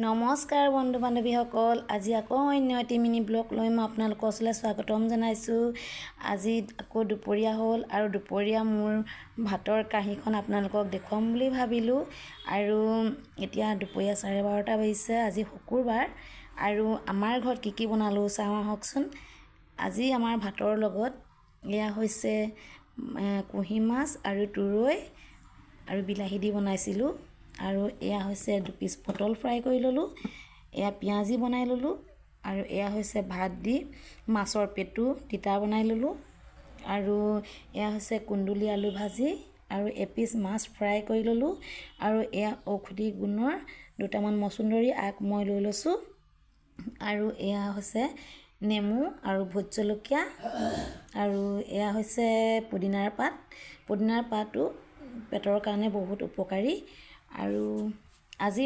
নমস্কাৰ বন্ধু বান্ধৱীসকল, আজি আকৌ অন্য এটি মিনি ব্লগ লৈ মই আপোনালোকৰ ওচৰলৈ স্বাগতম জনাইছোঁ। আজি আকৌ দুপৰীয়া হ'ল আৰু দুপৰীয়া মোৰ ভাতৰ কাঁহীখন আপোনালোকক দেখুৱাম বুলি ভাবিলোঁ। আৰু এতিয়া দুপৰীয়া 12:30 বাজিছে, আজি শুকুৰবাৰ। আৰু আমাৰ ঘৰত কি কি বনালোঁ চাওঁ আহকচোন। আজি আমাৰ ভাতৰ লগত এয়া হৈছে কুঁহি মাছ আৰু তুৰৈ আৰু বিলাহী দি বনাইছিলোঁ। আৰু এয়া হৈছে দুপিচ পটল ফ্ৰাই কৰি ল'লোঁ, এয়া পিঁয়াজি বনাই ল'লোঁ। আৰু এয়া হৈছে ভাত দি মাছৰ পেটু তিতা বনাই ল'লোঁ। আৰু এয়া হৈছে কুন্দুলি আলু ভাজি আৰু এপিচ মাছ ফ্ৰাই কৰি ল'লোঁ। আৰু এয়া ঔষধি গুণৰ দুটামান মচুন্দৰী আগ মই লৈ লৈছোঁ। আৰু এয়া হৈছে নেমু আৰু ভোট জলকীয়া। আৰু এয়া হৈছে পুদিনাৰ পাত। পুদিনাৰ পাতো পেটৰ কাৰণে বহুত উপকাৰী। আৰু আজি